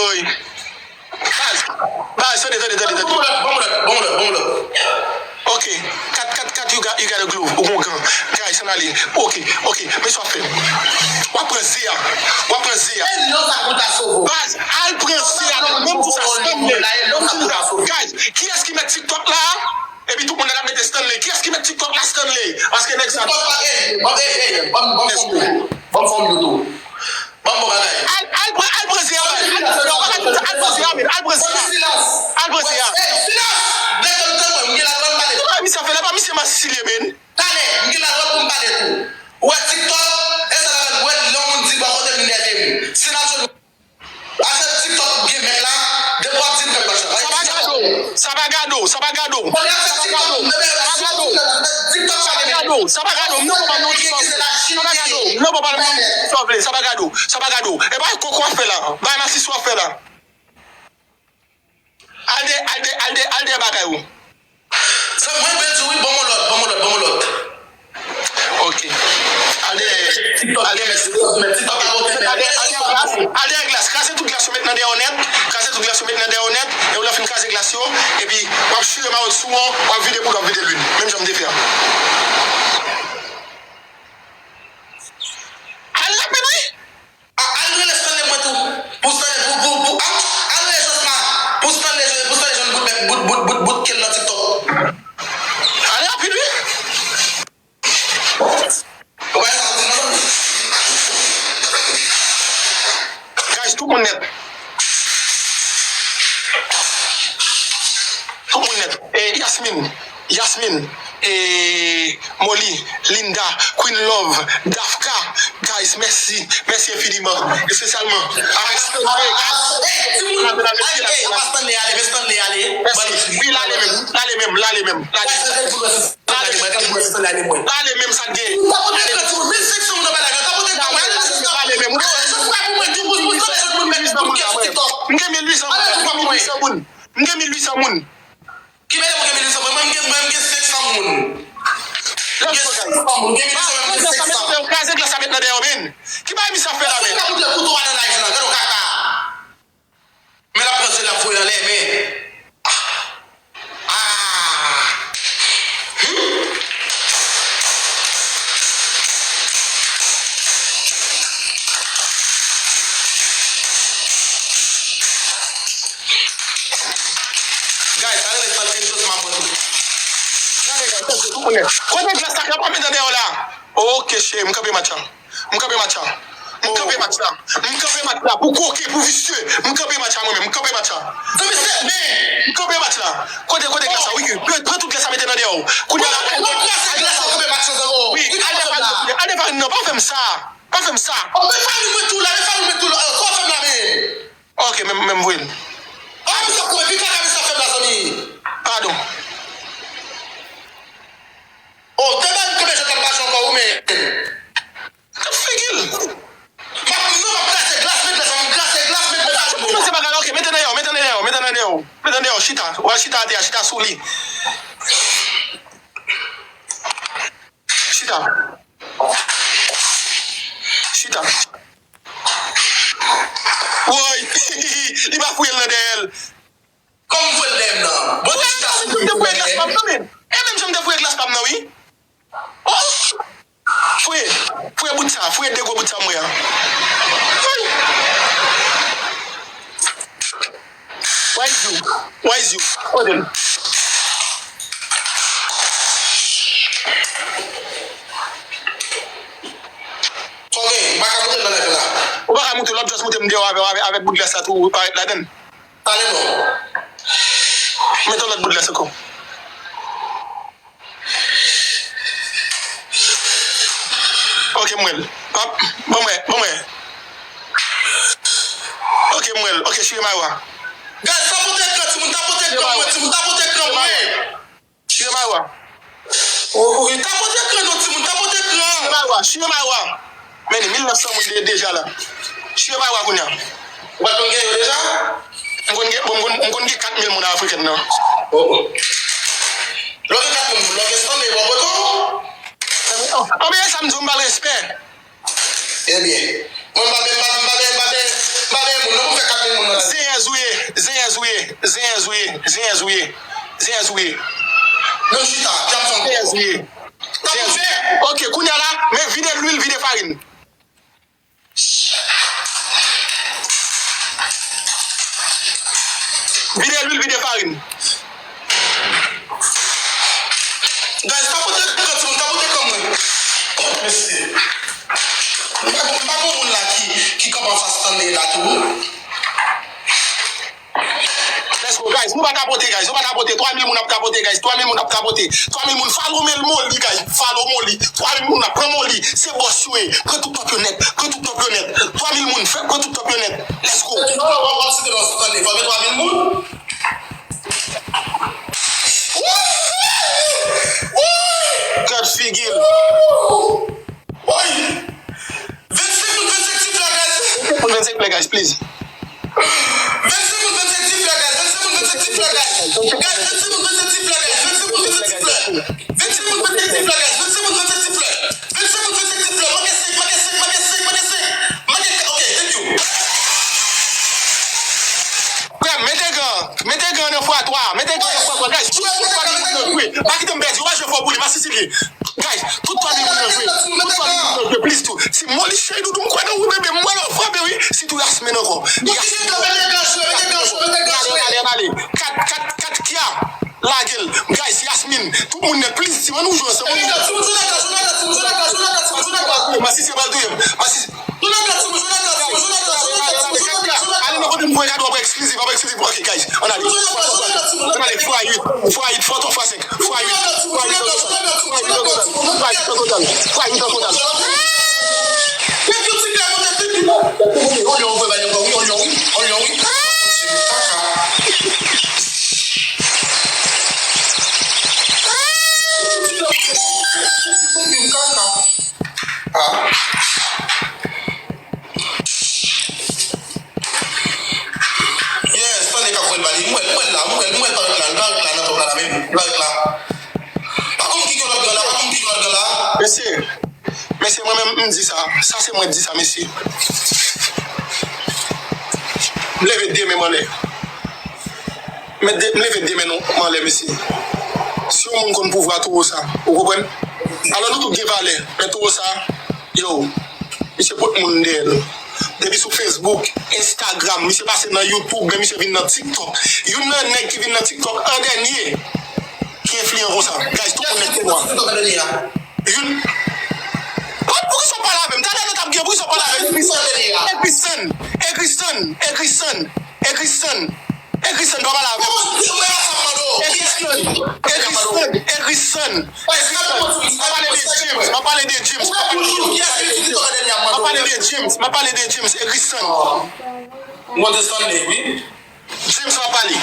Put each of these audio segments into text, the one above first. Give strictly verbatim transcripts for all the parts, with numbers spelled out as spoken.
Baz, baz, tande, tande, tande, tande. Ban m lòt, ban m lòt, ban m lòt, ban m lòt. Ok, kat, kat, kat, you got, you got a glove, ou gon gan. Guys, ann ale. Ok, ok, men sa w ap fè. W ap pran ze a, w ap pran ze a. Baz, al pran ze a, menm di w sa Stanley, menm di w sa. Guys, kiyès ki mèt TikTok la? Epi tout moun nan ap mete Stanley. Kiyès ki mèt TikTok la? Stanley. Paske nèg sa. Ban m fè yon tou. Ban m fè yon tou. Ban m bon bagay. Al, al pran, al pran ze a, al pran ze a, al pran ze a, al pran ze a. Al pran ze a. Silans. Silans. Nèg yo, tann mwen, m gen ladwa m pale. Sa misye fè la, pa misye masisi li ye, men. Talè, m gen ladwa pou m pale tou. Ou wè TikTok, e sa la fè m wè lè yon moun di bò kote m nève m. Si n ap jwenn afè TikTok gen mèt la, depi w ap di m fè machan. Sa pa gado, sa pa gado, sa pa gado. Konnen afè TikTok, TikTok pa gen mèt. Sa pa gado, sa pa gado, m nan papa m nan sa w vle. Sa pa gado, m nan papa m nan sa w vle, sa pa gado, sa pa gado. E bay koko w ap fè la, bay masisi w ap fè la. Al dèyè, al dèyè, al dèyè, al dèyè bagay ou. Sa mwen vle di wi, ban m yon lòt, ban m yon lòt, ban m yon lòt. Ok. Al dèyè, al dèyè, al dèyè glas, al dèyè glas, kraze tout glas yo met nan dèyè w nèt, kraze tout glas yo met nan dèyè w nèt, e w lè w fin kraze glas yo, epi w ap chire mawon sou w, w ap vide poud, w ap vide lwil, menm jan m te fè a. Al rapid wi! A, al rele Stanley mwen tou. Pou Stanley, pou, pou, pou, a, al rele Josma. Pou Stanley, pou Stanley jwenn bout bèk, bout, bout, bout, bout ke l nan TikTok. Ale rapid, wi. Ou pa sa di non. Guys, tout moun nèt. Tout moun nèt. E Yasmine. Yasmine, e, Molly, Linda, Queen Love, Dafka, guys, mèsi, mèsi enfiniman, espesyalman avèk Stanley, guys. Mèsi. Wi, l ale menm, l ale menm, l ale menm, l ale menm. L ale menm, sa k gen. M gen mil uit san moun, m gen mil uit san moun, m gen mil uit san moun. Ki mete mwen gen mil uit san moun? Mwen, mwen gen, mwen, mwen gen senk san moun. Mwen gen senk san moun. Mwen gen mil uit san moun, mwen gen senk san. Kraze glas la, met nan dèyè w, men. Ki bagay misye ap fè la, men? Mwen ka moute kouto a nan live lan, gade w kaka. Men l ap pran ze l ap voye anlè, men. Ah. Ah. Hmm. Guys, sa rele San Endos Mamon. Gade, guys, sa se tout moun nèt. Kote glas la k ap mete dèyè w la? Ok, cheri, m kanpe match la. M kanpe match la. M kanpe match la. M kanpe match la. Pou koken, pou visye. M kanpe match la mwen menm. M kanpe match la. Zanmi, se men. M kanpe match la. Kote, kote glas la? Wi, pran, pran tout glas la mete nan dèyè w. Kounye a la. Lòt glas la, glas la kanpe match la, zanmi. Wi, al nan farin nan, al nan farin nan. Pa fè m sa. Pa fè m sa. Oh, men farin mwen tou la, men farin mwen tou la. Oh, sa w fè m la, men. Ok, men, men m voye l. Oh, men sa kouri, pi kaka, men sa fè m la, zanmi. Padon. Oh, te bay m kanpe jòt ap mache ankò, wi, men. Gad figi l. M ap, non, m ap kraze glas, men glas, m ap kraze glas, men glas. Ou kòmanse bagay la, ok, mete nan dèyè w, mete nan dèyè w, mete nan dèyè w. Mete nan dèyè w, chita. Ou al chita atè a, chita sou li. Chita. Chita. Woy! Li pa fouye l nan dèyè l. Kòm m voye l dèyè m nan. Bon, chita sou li, voye l dèyè m. E menm jan m te fouye glas pa m nan, wi. Oh! Fouye, fouye bout sa, fouye de gwo bout sa m wè a. Ay! Wise you, wise you. Kote l? Ok, m pa ka moute nan live la. Ou pa ka moute, l ap just moute m deyò avè, avè, avèk bout glas la tou, ou parèt ladann. Ale non. Mete yon lòt bout glas ankò. Ok, m wè l. Ap, ban mwen, ban mwen. Ok, m wè l. Ok, chire mayo a. Guys, tapote ekran, timoun, tapote ekran mwen, timoun, tapote ekran mwen. Chire mayo a. Oh, oh, tapote ekran non, timoun, tapote ekran. Chire mayo a, chire mayo a. Men, mil nèf san moun de-, deja la. Chire mayo a kounye a. Ou pa t konn gen yo deja? M konn gen, bon, m konn, m konn gen kat mil moun nan African nan. Oh, oh. Lè w gen kat mil moun, lè w gen san mil, w ap poto? Oh, oh, men sa m di w, m ba l respè. Ebyen, mwen m pa ben, m pa ben, m pa ben, m pa ben, m pa ben moun nan pou fè kat mil moun nan. Se Zenyèz ou ye, zenyèz ou ye, zenyèz ou ye. Menm chita, k ap fè ankò. Zenyèz ou ye. Zenyèz ou ye. Ok, kounye a la, men vide lwil, vide farin. Vide lwil, vide farin. Guys, pa pote kan timoun, pa pote kan mwen. Mesye. M pa, m pa bon moun la ki, ki kanpe anfas Stanley la tou. Let's go, guys. Nou pa tapote, guys. Nou pa tapote. Twa mil moun ap tapote, guys. Twa mil moun ap tapote. Twa mil moun. Follow men moli, guys. Follow moli. Twa mil moun ap pran moli. Se bòs yo ye. Pran tout top yo nèt. Pran tout top yo nèt. Twa mil moun. Fè pran tout top yo nèt. Let's go. Twa mil moun. Gad figi l. Woy! Vennsenk moun, vennsenk ti flè, guys. Vennsenk moun, vennsenk flè, guys, please. Vennsenk moun, vennsenk ti flè, guys. Vennsenk moun, vennsenk ti flè, guys. Guys, vennsenk moun, vennsenk ti flè, guys. Vennsenk moun, vennsenk ti flè. Vennsenk moun, vennsenk ti flè, guys. Vennsenk moun, vennsenk ti flè. Vennsenk moun, vennsenk ti flè. Manke senk, manke senk, manke senk, manke senk. Manke, ok, thank you. Frè m, mete gan, mete gan nan fwa twa, mete gan nan fwa twa, guys. Tout twa mil moun nan jwe. Pa kite m pèdi, yo pa jwe fò pou li, masisi li ye. Guys, tout twa mil moun nan jwe. Tout twa mil moun nan jwe, please tou. Si Molly cheri doudou, m kwè nan ou, bebe, m wè lè w frape, wi. Sitou Yasmin ankò. Yasmin ankò. Ale, ale, ale. Kat, kat, kat, Kia. Lage l. Guys, Yasmin, tout moun nèt, please, si ann nou jwe ansanm. Masisi pral touye m. Masisi. Ale nan kote m voye kado, apre exclusive, apre exclusive. Ok, guys, ann ale. Ann ale, fwa uit, fwa uit, fwa twa, fwa senk, fwa uit, fwa uit, fwa uit an total, fwa uit an total, fwa uit an total. Yes, tande k ap voye l ba li. M wè l, m wè l la, m wè l, m wè l parèt la, l parèt la nan top la, la menm, l parèt la. Pa konn ki gen lòt gang la, pa konn ki gen lòt gang la. Mesye, mesye, mwen menm, m di sa, sa se mwen k di sa, mesye. M leve de men m anlè. M met de, m leve de men nou, m anlè, mesye. Si yon moun konn pouvwa towo sa, ou konprann? Alò nou tout gen valè, men towo sa, yo, misye pot moun dèyè l. Depi sou Facebook, Instagram, misye pase nan YouTube, men misye vin nan TikTok. Youn nan nèg ki vin nan TikTok an dènye, ki enfliyan konsa. Guys, tout moun nèg pouvwa. Youn. Poukisa w pale avè m? Talè nou t ap gen, poukisa w pale avè m? Egristan, Egristan, Egristan, Egristan. Egristan, pa pale avè m. Egristan, Egristan, Egristan. M ap pale de James, m ap pale de James, m ap pale de James, m ap pale de James, Egristan. Mwen te Stanley, wi. James m ap pale.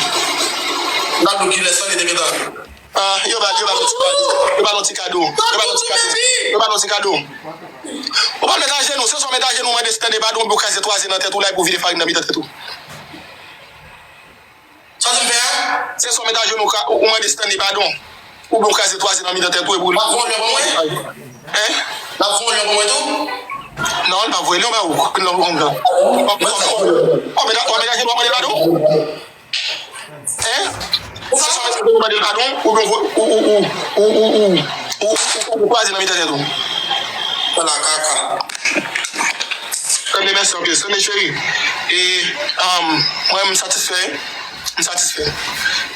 N ap di w kilè Stanley te gentan. Ah, yo ba, yo ba l yon ti kado. Yo ba l yon ti kado. Yo ba l yon ti kado. Yo ba l yon ti kado. Ou pa met ajenou, se swa met ajenou, mande Stanley padon, pou kraze twa ze nan tèt ou la, epi w vide farin nan mitan tèt ou. Sa w di m fè a? Se swa w met ajenou ou mande Stanley padon, oubyen w kraze twa ze nan mitan tèt ou epi w... W ap voye yon lyon pou mwen? Hein? W ap voye yon lyon pou mwen tou? Non, l p ap voye lyon ba ou. Non, non, non. W ap met ajenou w ap mande l padon? Hein? Se swa w met ajenou w mande l padon, oubyen w kraze twa ze nan mitan tèt ou. Ala kaka. Stanley, mèsi anpil. Stanley cheri, e, um, mwen, m satisfè. M satisfè.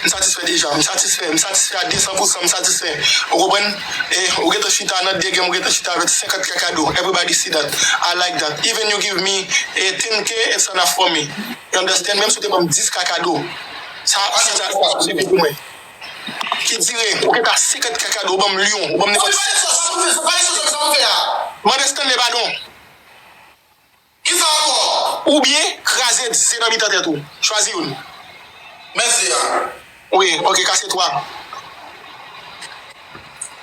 M satisfè deja. M satisfè. M satisfè a de san pou san. M satisfè. Ou konprann? E, ou gentan chita nan de game, ou gentan chita avèk senkant K kado. Everybody see that. I like that. Even you give me a ten K, it's enough for me. You understand? Menm si w te ban m dis K kado. Sa, sa, sa, sa sifi pou mwen. Ki dire, ou gentan senkant K kado, ou ban m lyon, ou ban m nenpòt. Mande Stanley padon. Kisa ankò? Oubyen kraze ze nan mitan tèt ou. Chwazi youn. Men ze a. Wi, ok, kase twa.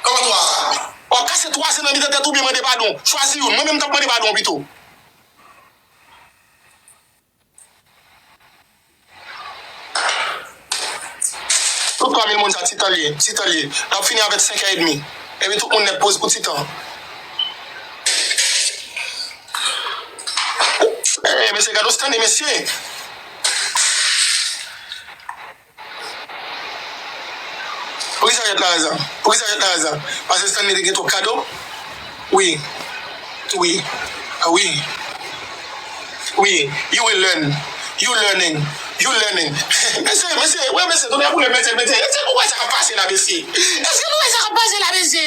Kòman twa a? W ap kase twa ze nan mitan tèt ou oubyen mande padon. Chwazi youn. Mwen menm, m t ap mande padon pito. Tout twa mil moun sa, ti tan li ye, ti tan li ye. L ap fini avèk senk è edmi. Epi tout moun nèt poze pou ti tan. Eh, mesye, gade yon Stanley, mesye. Poukisa w ret la, Raza? Poukisa w ret la, Raza? Paske Stanley te gen twòp kado? Wi. Wi. A wi. Wi. You will learn. You learning. You learning. Mesye, mesye, wè mesye, tonè boule, mesye, mesye. Èske nou wè sa k ap pase la, mesye? Èske nou wè sa k ap pase la, mesye?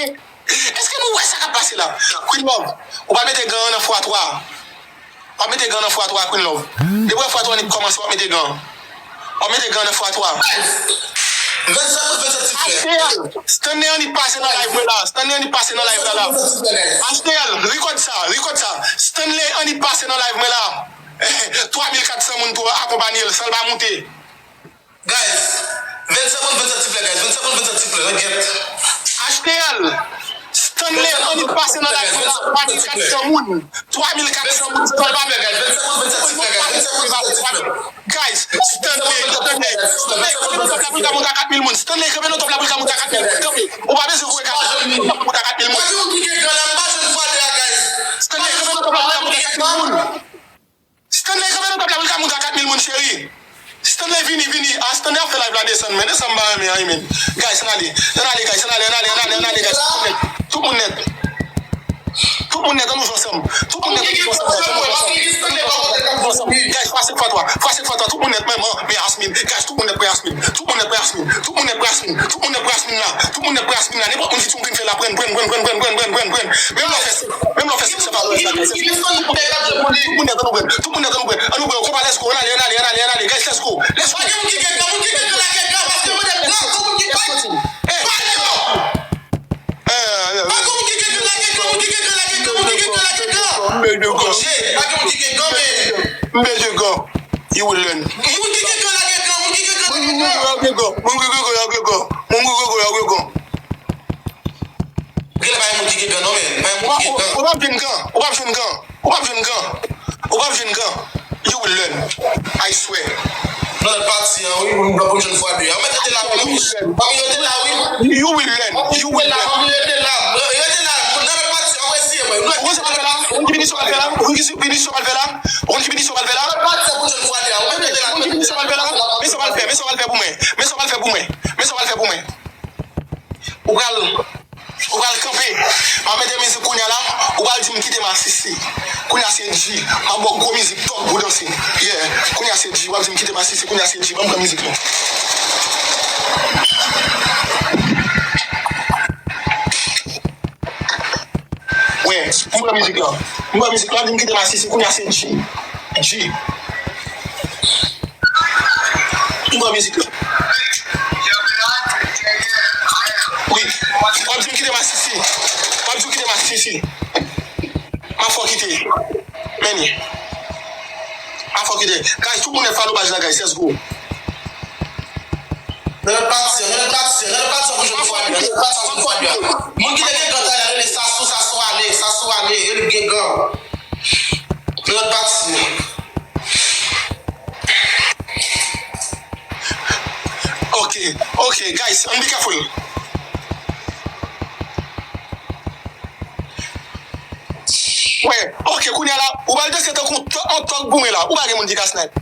Èske nou wè sa k ap pase la? Queen Love, ou pa mete gan an nan fwa twa. W ap mete gan nan fwa twa, Queen Love. Depi w wè fwa twa annik kòmanse, w ap mete gan. W ap mete gan nan fwa twa. Vennsenk pou vennsenk tiflè. H T L, Stanley annik pase nan live mwen la. Stanley annik pase nan live la la. H T L, record sa, record sa. Stanley annik pase nan live mwen la. Twa mil kat san moun tou akonpaye l, san l pa moute. Guys, vennsenk moun, vennsenk tiflè, guys. Vennsenk moun, vennsenk tiflè, ret gèt. H T L, Stanley annik pase nan live mwen la, twa mil kat san moun. Twa mil kat san moun, san l pa moute. Guys, Stanley, Stanley, Stanley kanpe nan top la pou l ka monte a kat mil moun. Stanley kanpe nan top la pou l ka monte a kat mil moun. Kanpe. Ou pa bezwen voye kanpe nan top la pou l ka monte a kat mil moun. Stanley kanpe nan top la pou l ka monte a kat mil moun. Stanley kanpe nan top la pou l ka monte a kat mil moun, cheri. Stanley vini, vini. Ah, Stanley ap fè live la desann, men. Desann m pa renmen an, men. Guys, ann ale. Ann ale, guys, ann ale, ann ale, ann ale, ann ale, guys. Tout moun nèt. Tout moun nèt. Tout moun nèt, ann nou jwe ansanm. Tout moun nèt, ann nou jwe ansanm, guys. Ann nou jwe ansanm. Ann nou jwe ansanm. Guys, fwa senk fwa twa. Fwa senk fwa twa. Tout moun nèt, men, men, men Yasmine. Guys, tout moun nèt, men Yasmine. Tout moun nèt, men Yasmine. Tout moun nèt, men Yasmine. Tout moun nèt, men Yasmine la. Tout moun nèt, men Yasmine la. Nenpòt moun ki di yon grenn fè la, pran, pran, pran. Menm lè w fè sèks, menm lè w fè sèks, se pa lòt bagay, guys. Tout moun nèt, ann nou pran. Tout moun nèt, ann nou pran. Ann nou pran. Konpa, let's go. Ann ale, ann ale, ann ale, ann ale, guys, let's go. Let's go. Pa gen moun ki gen gran, moun ki gen gran la gen gran, paske mwen menm gran, moun ki gran. Let's go, team. Hey. Pa gen gran. Eh, eh, eh. Pa gen moun ki gen gran la gen gran, moun ki gen gran la gen gran, moun ki gen gran la gen gran. Mwen gen gran. Oblije, pa gen moun ki gen gran, men. Mwen gen gran. You will learn. Moun ki gen gran la gen gran, moun ki gen gran la gen gran. Moun ki gen gran la gen gran, moun ki gen gran la gen gran. Moun ki gen gran la gen gran. Genlè pa gen moun ki gen gan non, men pa gen moun ki gen gan. Ou p ap jwenn gan. Ou p ap jwenn gan. Ou p ap jwenn gan. Ou p ap jwenn gan. You will learn. I swear. Nan lòt pati an, wi, m pran pou m jwenn fwa de a. Ou mèt rete la, wi. Fanmi, rete la, wi. You will learn. You will learn. Fanmi, rete la. Rete la. Nan lòt pati an, w ap wè si e mwen. Ou konn sa w pral fè la? Ou konn ki pinisyon w pral fè la? Ou konn ki pinisyon w pral fè la? Ou konn ki pinisyon w pral fè la? Nan lòt pati an, pou m jwenn fwa de a. Ou mèt rete la. Ou konn ki pinisyon w pral fè la? Men sa w pral fè, men sa w pral fè pou mwen. Men sa w pral fè pou mwen. Men sa w pral fè pou mwen. Ou pral, ou pral kanpe. M ap mete mizik kounye a la. Ou pral di m kite masisi. Kounye a se G. M ap ba w gwo mizik tòg pou danse. Yeah. Kounye a se G. W ap di m kite masisi. Kounye a se G. Ban m pran mizik la. Wè, m pran mizik la. M pran mizik la, w ap di m kite masisi. Kounye a se G. G. M pran mizik la. Wi. W ap di m kite masisi. W ap di m kite masisi. M ap fè w kite. Men li. M ap fè w kite. Guys, tout moun nèt follow paj la, guys. Let's go. Nan lòt pati an, nan lòt pati an, nan lòt pati an pou jwenn fwa de a, nan lòt pati an pou jwenn fwa de a. Moun ki te gen gan talè a rele Sasou, Sasou ale, Sasou ale, e li gen gan. Nan lòt pati an. Ok, ok, guys, ann be careful. Wè, ok, kounye a la, ou pral danse tankou yon tò-, yon tòg goumen la. Ou pa gen moun ki ka snipe.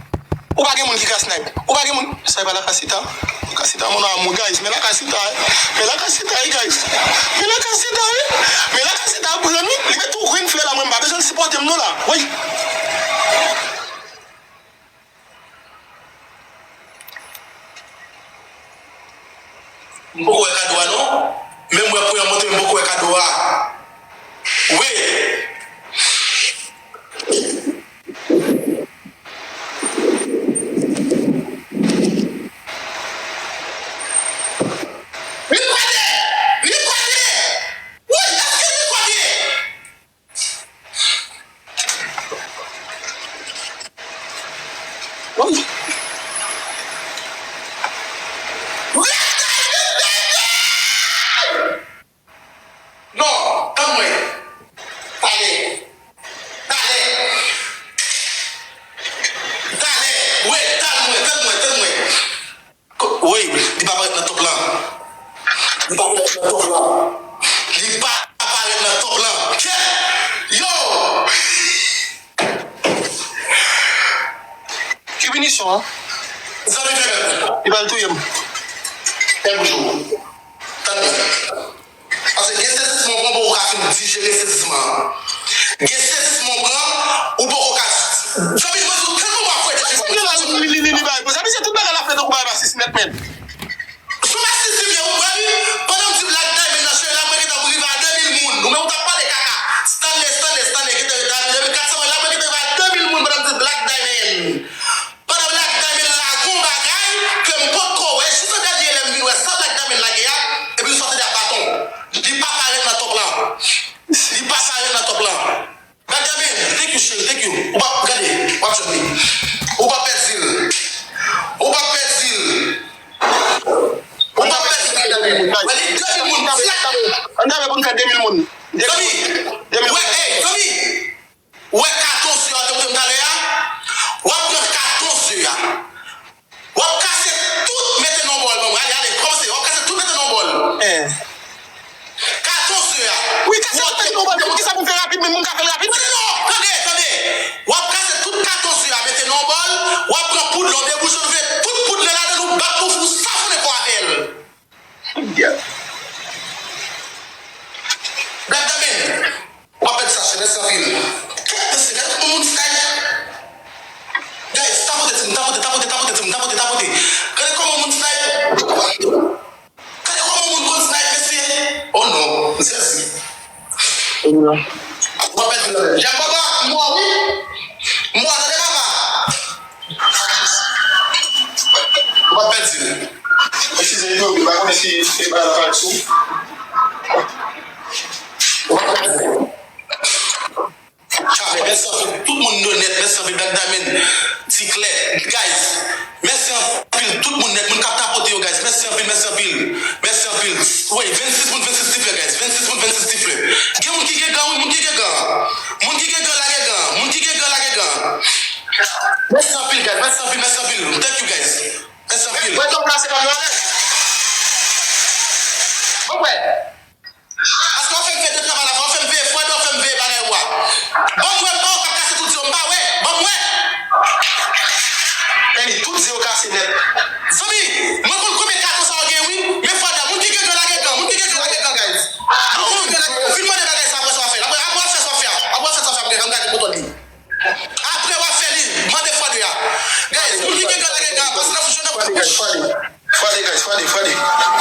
Ou pa gen moun ki ka snipe. Ou pa gen moun. Sa e pa Lakasita? Lakasita, mon amour, guys. Men Lakasita, eh. Men Lakasita, eh, guys. Men Lakasita, eh. Men Lakasita pran, wi. Li met yon grenn flè la, mwen, m pa bezwen l sipòte m, non, la. Wi. M poko wè kado a, non. Menm mwen premye monte, m poko wè kado a. Wi. Li kòde! Li kòde! Wi, èske li kòde? Non, tann mwen. Talè. Talè. Talè. Wi, tann mwen, tann mwen, tann mwen. Ko-, wi, li pa parèt nan top lan. Li pa parèt nan top lan. Li pa parèt nan top lan. Kèt! Yo! Ki pinisyon an? Zanmi fè bèl. Li pral touye m. Bèl bouch ou. Paske gen sezisman w pran, ou poko ka fin dijere sezisman an. Gen sezisman w pran, ou poko ka. Zanmi, mwen di w, tèlman w ap fwete. Sa gen la, li, li, li, li bay pou sa. Misye tout bagay la fè tankou bagay pa sisi nèt, menn. Sou pa sisi m ye, ou wè wi. Pandan m di Black Diamond nan cheri la, mwen gentan rive a de mil moun. Ou menm ou t ap pale kaka. Stanley, Stanley, Stanley, gentan rive a de mil kat san moun la, mwen gentan rive a de mil moun pandan m di Black Diamond. Pandan Black Diamond lage yon bagay ke m potko wè, jis an dènye lè m vin wè sa Black Diamond lage a, epi m sòti de a baton. Li pa parèt nan top lan. Li pa parèt nan top lan. Black Diamond, thank you, cheri, thank you. Ou p ap, gade, w ap jwenn li. Ou p ap pèdi l. Ou p ap pèdi l. Ou p ap pèdi l, Black Diamond. Wè, li de mil moun, flat. Ann tann pou n fè de mil moun. Zanmi, wè, ey, zanmi. Ou wè katon ze a te montre m talè a? W ap pran katon ze a. W ap kase tout, mete nan yon bòl ban mwen. Ale, ale, kòmanse. W ap kase tout, mete nan yon bòl. Eh. Katon ze a. Wi, kase tout, mete nan yon bòl. Poukisa pou fè rapid, men moun ka fè l rapid? Non, non, non. Tande, tande. W ap kase tout katon ze a, mete nan yon bòl. W ap pran poud lan, debouche l, vide tout poud lan ladan l, ou bat, ou, ou safounen kò avè l. Black Diamond, w ap pèdi sa, chè, mèsi anpil. Kèt mesye, gade kòman moun snipe. Guys, tapote timoun, tapote, tapote, tapote timoun, tapote, tapote. Gade kòman moun snipe. Gade kòman moun konn snipe, mesye. Oh non, m sezi. W ap pèdi l. Jan papa, m wè w wi. M wè w, tande papa. Ou p ap pèdi l. Eskize m, m pa konnen si e bagay la parèt sou. Ou p ap pèdi l. Chave, mèsi anpil. Tout moun yo nèt, mèsi anpil. Black Diamond, Ti Klè, guys. Mèsi anpil tout moun nèt, moun k ap tapote yo, guys. Mèsi anpil, mèsi anpil. Mèsi anpil. Wi, vennsis moun, vennsis sifle, guys. Vennsis moun, vennsis sifle. Gen moun ki gen gan, wi, moun ki gen gan. Moun ki gen gan, lage gan. Moun ki gen gan, lage gan. Mèsi anpil, guys. Mèsi anpil, mèsi anpil. Thank you, guys. Mèsi anpil. Wè, wè, top la, se pa nou anlè. Bon, wè. Paske w ap fè m fè de travay la, w ap fè m veye fwad, w ap fè m veye bagay ou a. Ban m wè, m pa wè w k ap kase tout ze yo, m pa wè. Ban m wè. Eli, tout ze yo kase nèt. Zanmi, mwen konn konbyen katon sa yo gen wi. Men fwad la, moun ki gen gan lage gan, moun ki gen gan lage gan, guys. Moun ki gen gan lage gan, vin mande bagay sa apre sa w ap fè. Apre, apre w ap fè sa w ap fè a. Apre w ap fè sa w ap fè a, m gade kontwòl li. Apre w ap fè li, mande fwa de a. Guys, moun ki gen gan lage gan, pase nan fouchon nan bouch. Fwa de, guys, fwa de, fwa de.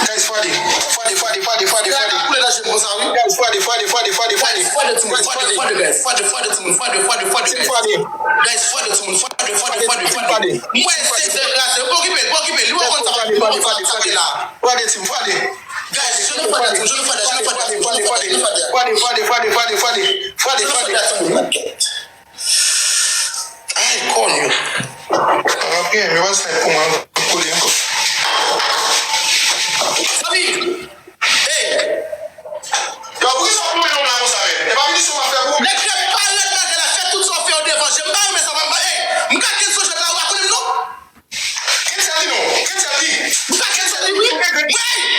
Guys, fwa de. Fwa de, fwa de, fwa de, fwa de, fwa de. Koule nan je m konsa, wi. Guys, fwa de, fwa de, fwa de, fwa de, fwa de. Guys, fwa de, timoun, fwa de, fwa de, guys. Fwa de, fwa de, timoun, fwa de, fwa de, fwa de, guys. Fwa de. Guys, fwa de, timoun, fwa de, fwa de, fwa de, fwa de. Mwen se kraze, pa okipe l, pa okipe l. Li pa konn sa, li pa konn sa, sa la. Fwa de, timoun, fwa de. Guys, je ne fwa de, timoun, je ne fwa de, je ne fwa de, je ne fwa de, je ne fwa de. Fwa de, fwa de, fwa de, fwa de, fwa de. Fwa de, fwa de, timoun. Ay, kònyo. Ok, men pa snipe pou mwen ankò. Kole ankò. Zanmi! Ey! Yo, poukisa w ap lonmen non m la konsa, men? E pa pini sa w ap fè pou mwen? Nèg fè parèt bagay la, fè tout sa w fè yo devan je m. M pa renmen sa, m pa, ey! M ka kenn sou jwèt la, ou pa konnen m non? Kenn sèl li non. Kenn sèl li. M ka kenn sèl li, wi. Mwen,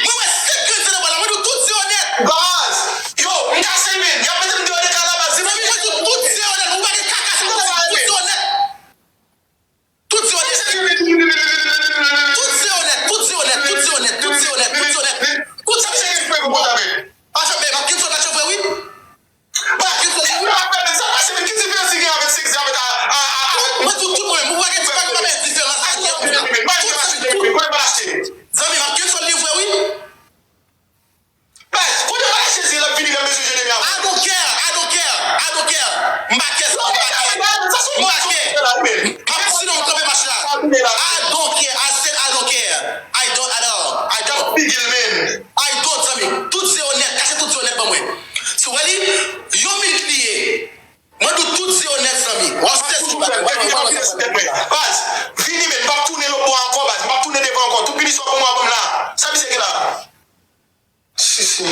mwen wè senk grenn ze nan bòl la, mwen di w tout ze yo nèt. Baz! Yo, m kase men, y ap mete m deyò de kay la, baz. Mezanmi, mwen di w tout ze yo nèt, ou pa gen kaka sa, mwen di w tout ze yo nèt. Tout ze yo nèt. Tout ze yo nèt, tout ze yo nèt, tout ze yo nèt, tout ze yo nèt, tout ze yo nèt. Tout sa misye gen pou fè pou konpòte avè. Pa janm, men, m ap gen sou tèt yo vre, wi. Ba, ki fè li, wi. Sa pase, men ki diferans li gen avèk senk ze avèk a, a, a, a? Mwen di w tout mwen, mwen pa gen, pa gen diferans. Tout sa, tout sa. Zanmi, m ap gen sou livre, wi. Bay, kote m al achte ze l ap vini nan mesye Jeremi a? I don't care, I don't care, I don't care. M pa care, m pa care. M pa care. M ap, sinon m kanpe match la. I don't care, I said I don't care. I don't at all. I don't. Big man. I don't, zanmi. Tout ze yo nèt, kache tout ze yo nèt ban mwen. Si w wè li, yon minit li ye. Mwen di w tout ze yo nèt, zanmi. W ap sezi, w ap sezi. Baz, vini, men m p ap tounen lòt bò a ankò, baz. M p ap tounen devan ankò. Tout pinisyon pou mwen, ban m la. Sa misye gen la? Si, si.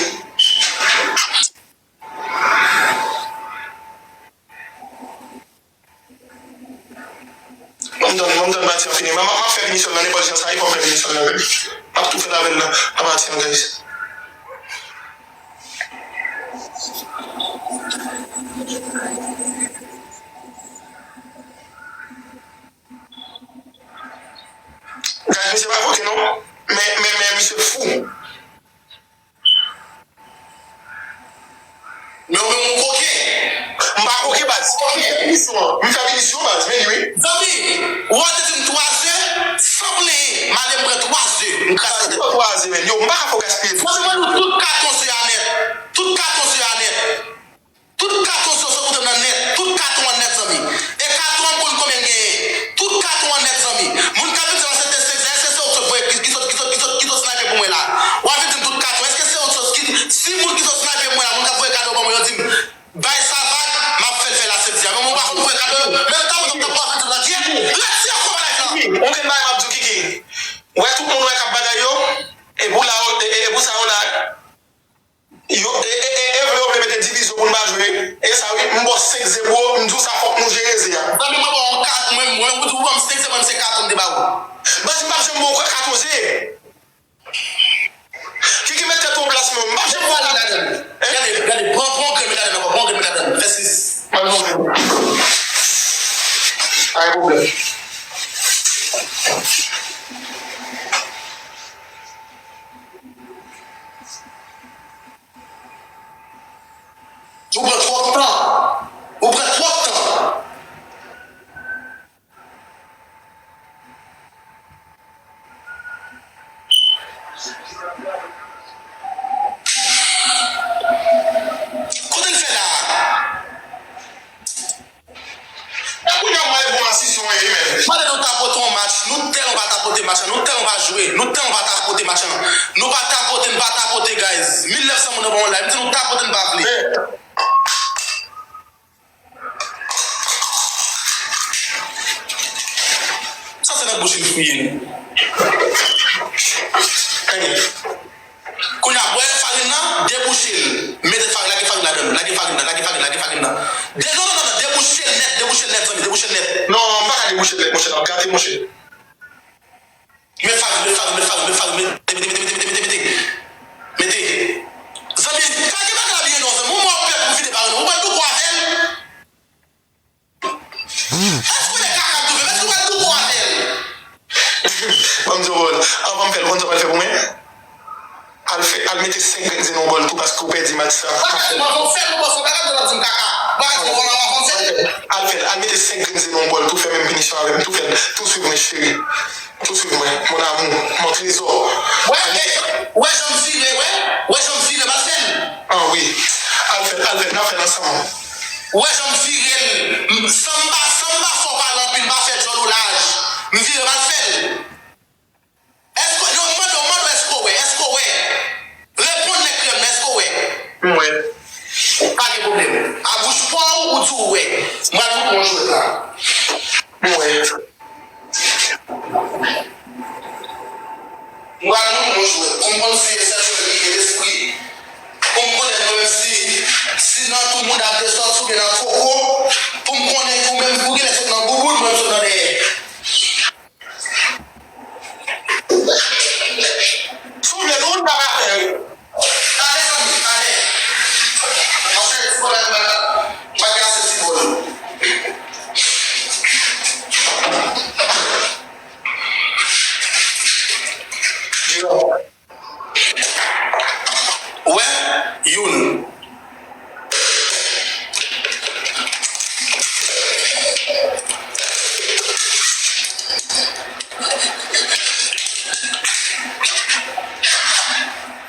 Ban m tann, ban m tann pati an fini. M ap, m ap fè pinisyon nan nenpòt jan sa ye, fò m fè pinisyon nan. M ap tou fè l avè l nan, nan pati an, guys. Guys, misye pa evoke non. Men, men, men, misye fou. baz. M fè pinisyon an. M fè pinisyon, baz. Men li, wi. Zanmi, ou te di m twa ze, san plenyen. M ale m pran twa ze. M kraze tèt. Twa ze, men. Yo, m pa ka fè w gaspiye. Zanmi, mwen, nou tout katon ze a nèt. Tout katon ze a nèt. Tout katon se yo koute m nan nèt. Tout katon an nèt, zanmi. E katon an m konn konbyen l genyen. Tout katon an nèt, zanmi. Moun k ap vin di m se te senk zè, èske se ou k sot voye, ki, ki sot, ki sot, ki sot, ki sot snipe pou mwen la? W ap vin di m tout katon. Èske se ou k sot, ki, si moun ki sot snipe mwen la, moun k ap voye kado ban mwen, yo di m, bay sa vag, m ap fè l fè la senti a. Men mwen pa konn voye kado yo. Men l ta mwen t ap vin di m nan, Dye, retire kò nan live la. Ou gen bagay m ap di w, Kiki. Wè tout moun wè k ap bagay yo. E pou la, e, e, e pou sa yo la. Yo, e, e, e, e vle yo vle mete divizyon pou n pa jwe. E sa wi, m ba w senk ze bro, m di w sa fòk nou jere ze a. Zanmi mwen ba w yon kat, mwen, mwen, ou di w ban m senk ze, mwen se kat m te ba ou. Baz, m p ap janm ba w kat yon ze. Kiki met tèt ou an plas mwen, m p ap janm ba w kat. Gade, gade, pran, pran yon grenn met ladann ankò, pran yon grenn met ladann. Fè sis. Pa gen pwoblèm. Pa gen pwoblèm. Ou pran twòp tan. Ou pran twòp tan. Kote l fè la a? E kounye a mwen bon asisyon e men. Pandan nou tapote yon match, nou tèlman pa tapote match lan, nou tèlman pa jwe, nou tèlman pa tapote match lan. Nou pa tapote, nou pa tapote, guys. Mil nèf san moun nan ban yon live, m di nou tapote, nou pa vle. Sa se nan bouch li fouye l. Kounye a, bwè farin nan, debouche l. Mete farin, lage farin ladan l. Lage farin nan, lage farin, lage farin nan. De, non, non, non, non, debouche l nèt, debouche l nèt, zanmi, debouche l nèt. Non, m pa ka debouche l nèt, monchè, l ap gate, monchè. Met farin, met farin, met farin, met farin, mete, mete, mete. Mete. Zanmi, pa gen bagay la byen non, zanmi. Ou mò pèp ou vide farin nan. Ou pral douko avè l. Èske w wè kaka m toufe? Èske w wè douko avè l? Ban m di w, Rol, anvan m fè l, ou konn sa w pral fè pou mwen? Al fè, al mete senk grenn ze nan yon bòl tou paske w pèdi match sa. Bagay sa w ap fè m, ou panse w pa ka di w ap di m kaka. Bagay sa w ap fè m. Al fè l, al mete senk grenn ze nan yon bòl tou, fè menm pinisyon avè m tou, fè l tou, swiv mwen cheri. Tou swiv mwen, mon amour, mon trésor. Wè, wè, wè jan m vire, wè, wè jan m vire, m al fè l. Ah wi. Al fè l, al fè l, n ap fè l ansanm. Wè jan m vire l, m, san m pa, san m pa fò pale anpil, m pa fè djòl ou laj. M vire, m al fè l. Èske, non, m mande w, m mande w, èske w wè, èske w wè? Reponn nèg krèm nan, èske w wè? M wè. Pa gen pwoblèm. A bouch pa w, ou di w wè. M pral montre w jwèt la. M wè. M pral montre w jwèt. Pou m konn si e sèl jwèt li gen lespri. Pou m konnen mwen menm si, si nan twou mouda m te sòti oubyen nan koko. Pou m konnen ou menm, ou genlè sot nan bouboun, mwen m sot nan dèyè. Si w vle tou, n pa ka fè wi. Talè, zanmi, talè. Paske ti bòl la, m pa, m pa gen ase ti bòl. Junior. Wè, youn.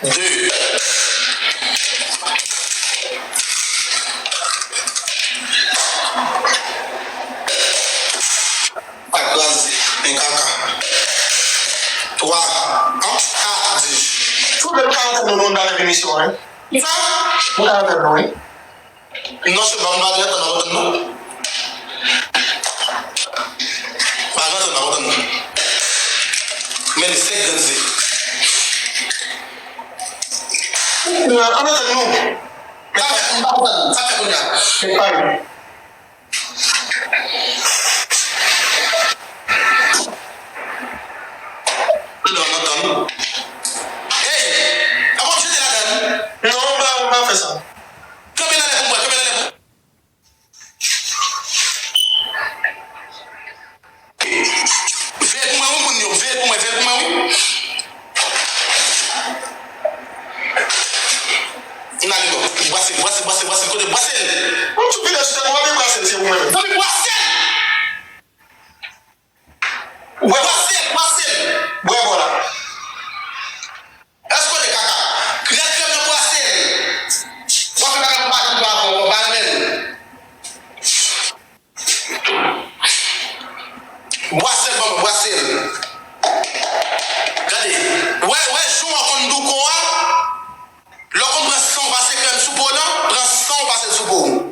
De. Ak kraze, men kaka. Twa, an, kat, di. Souple, nou ka rantre nan yon bagay emisyon an, wi. Kisa? Nou ka rantre nan, wi. Non, se pa, m pa rantre nan, m pa rantre nan. Pa rantre nan, m pa rantre nan. Men li se grenn ze. An antann nou. Sa fè, m pa rantre nan, sa fè kounye a. Men pa yon. Lè w ap tann. Hey! Apa w jete ladan l? Non, m pa, m pa fè sa. Kanpe nan lè pou m wè, kanpe nan lè pou. Veye pou mwen, wi, moun yo. Veye pou mwen, veye pou mwen, wi. N ale non. Brase l, brase l, brase l, brase l. Kote brase l? Ou tou vide sou tèt mwen, w ap brase se ou menm. Zanmi, bwase l! Ou wè, bwase l, bwase l! Bwè bò la. Èske w konnen kaka? Krèt krèm nan, bwase l! W ap fè bagay pou madanm pa avè w, pa renmen l. Bwase l ban mwen, bwase l. Gade, wè, wè jan w konn douko a. Lè w konn pran san w pase krèm sou po w lan, pran san w pase l sou po w.